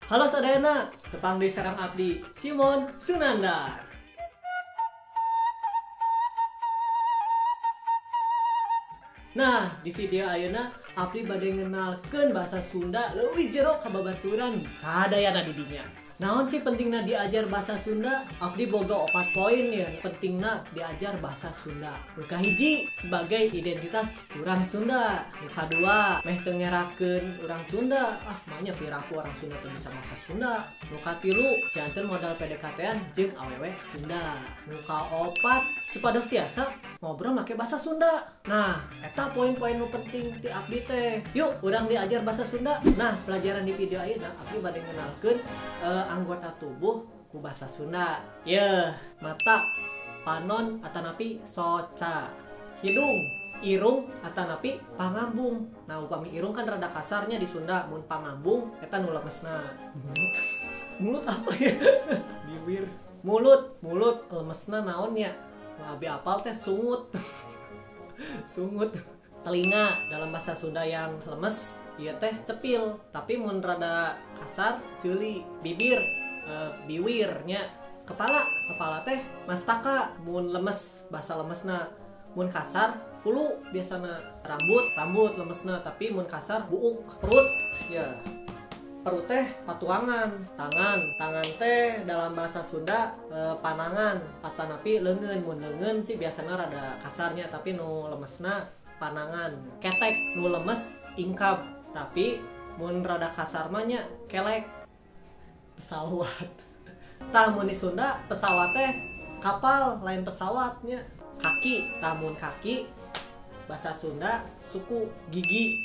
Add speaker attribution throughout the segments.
Speaker 1: Halo sadayana, tepang di sareng abdi Simon Sunandar. Nah, di video ayeuna abdi bade ngenalkeun bahasa Sunda leuwih jero ka babaturan sadayana di dinya. Naon sih pentingna diajar bahasa Sunda? Abdi boga 4 poin ya pentingna diajar bahasa Sunda. Nu kahiji sebagai identitas urang Sunda. Nu kadua meh teu ngerakeun urang Sunda. Ah, manya piraku orang Sunda teu bisa bahasa Sunda. Nu katilu janten modal PDKT-an jeung awewe Sunda. Nu kaopat supados tiasa ngobrol make bahasa Sunda. Nah, eta poin-poin nu penting ti abdi teh. Yuk, urang diajar bahasa Sunda. Nah, pelajaran di video ayeuna abdi bade ngenalkeun anggota tubuh ku bahasa Sunda. Yeuh, mata, panon atanapi soca, hidung, irung atanapi pangambung. Nah, upami irung kan rada kasarnya di Sunda, mun pangambung eta nu lemesna. Mulut. Mulut apa ya? Bibir. Mulut, mulut lemesna naon nya? Abi apal teh sungut. Sungut. Telinga dalam bahasa Sunda yang lemes ieu teh cepil, tapi mun rada kasar ceuli. Bibir, biwir nya. Kepala, kepala teh mastaka mun lemes, bahasa lemesna. Mun kasar hulu biasana. Rambut, rambut lemesna, tapi mun kasar buuk. Perut, ya. Perut teh patuangan. Tangan, tangan teh dalam bahasa Sunda panangan atanapi leungeun. Mun leungeun sih biasana rada kasarnya, tapi nu lemesna panangan. Ketek nu lemes ingkab, tapi mun rada kasar mah nya kelek. Pesawat. Tah mun di Sunda pesawat teh kapal, lain pesawatnya. Kaki, tah mun kaki bahasa Sunda suku. Gigi.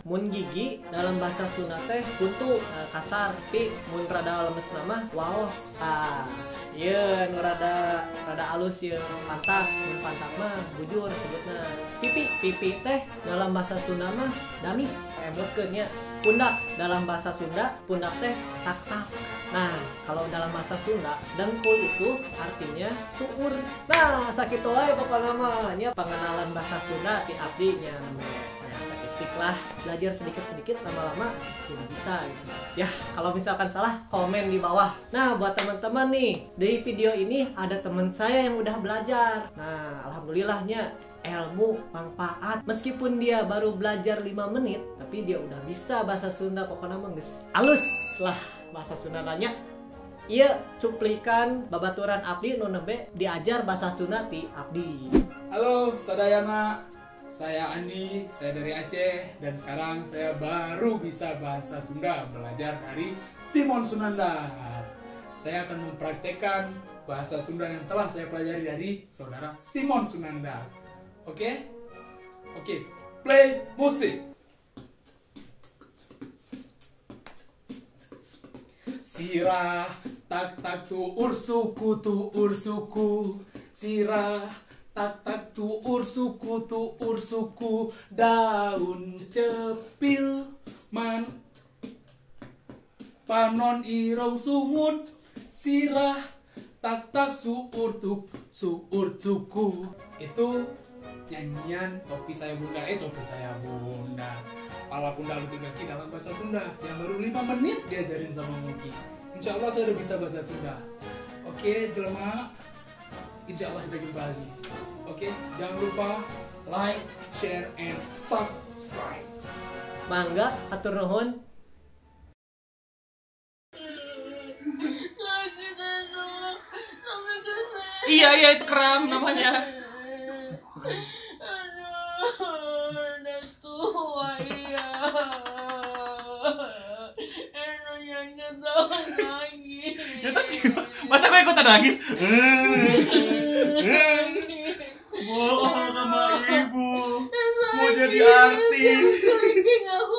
Speaker 1: Mun gigi dalam bahasa Sunda teh kuntu, kasar, tapi mun rada lemes nama waos. Ah, ieu nu rada rada alus ieu pantak, mun pantak mah bujur sebutna. Pipi, pipi teh dalam bahasa Sunda mah damis, emutkeun nya. Pundak dalam bahasa Sunda pundak teh tak-tak. Nah, kalau dalam bahasa Sunda dengkul itu artinya tuur. Nah, sakitu wae pokona mah nya pengenalan bahasa Sunda ti abdi nya nembe sakitik lah. Belajar sedikit-sedikit lama-lama jadi bisa gitu. Ya, kalau misalkan salah komen di bawah. Nah, buat teman-teman nih, di video ini ada teman saya yang udah belajar. Nah, alhamdulillahnya ilmu manfaat. Meskipun dia baru belajar 5 menit, tapi dia udah bisa bahasa Sunda. Pokoknya mah geus alus lah bahasa Sunda nanya. Iya, cuplikan babaturan abdi nu nembe diajar bahasa Sunda ti abdi.
Speaker 2: Halo sadayana, saya Andi, saya dari Aceh dan sekarang saya baru bisa bahasa Sunda belajar dari Simon Sunandar. Saya akan mempraktekkan bahasa Sunda yang telah saya pelajari dari saudara Simon Sunandar. Oke? Oke, play musik. Sirah tak tak tuur suku tuur suku. Sirah tak tak tuur suku tuur suku. Daun cepil man panon irung sungut. Sirah tak tak suur tuk suur suku. Itu nyanyian topi saya bunda, topi saya bunda, pala punda lutut kaki dalam bahasa Sunda yang baru 5 menit diajarin sama Muki. Insya Allah saya udah bisa bahasa Sunda. Oke, jelema, insya Allah kita jumpa lagi. Oke, jangan lupa like, share, and subscribe.
Speaker 1: Mangga, atur nuhun.
Speaker 3: Iya, iya itu kram namanya.
Speaker 4: Aduh, udah tua iya. Jangan ketawa lagi.
Speaker 3: Ya terus gimana? Masa gue ikutan nangis? Bohong sama ibu. Mau jadi artis.
Speaker 4: Aku